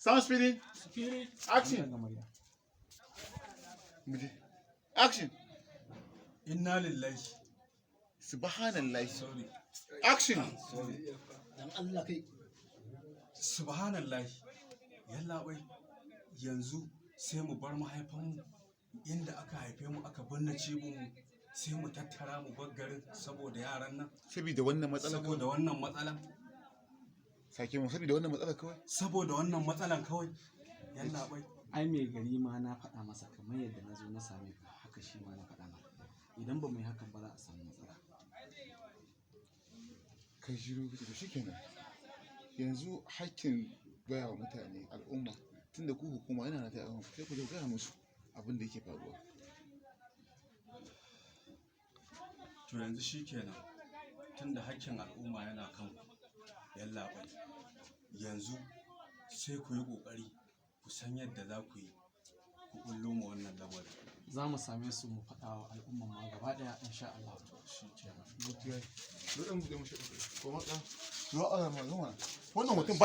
Sound speeding. Action. Daga murya. Muje. Action. Inna lillahi. Subhanallah. Sorry. Action. Sorry. Dan Allah kai. Subhanallahi. Yallaɓai, yanzu sai mu bar mahaifanmu inda aka haife mu, aka binne cibinmu, sai mu tattara mu bar garin saboda yaran nan? Saboda wannan matsalar. Saboda wannan matsalan. Sake mu, saboda wannan matsalar kawai. Saboda wannan matsalan kawai, yallaɓai. Ai mai gari ma na faɗa masa, kamar yadda na zo na same ka, haka shi ma na faɗa masa. Idan ba mu yi hakan ba, za a samu matsala. Kai shiru. To shikenan, yanzu hakkin gaya wa mutane, al'umma, tunda ku hukuma yana na ta, sai ku je ku gaya musu abin da yake faruwa. To yanzu shikenan, tunda hakkin al'umma yana kan ku, yallaɓai, yanzu sai ku yi ƙoƙari ku san yadda za ku yi ku ɓullo ma wannan lamarin. Za mu same su mu faɗa wa al'umman ma gaba ɗaya, insha Allah. Shikenan. Zo dan buɗe mashi ko matsa. Zo a ma zo mana. Wannan mutum ba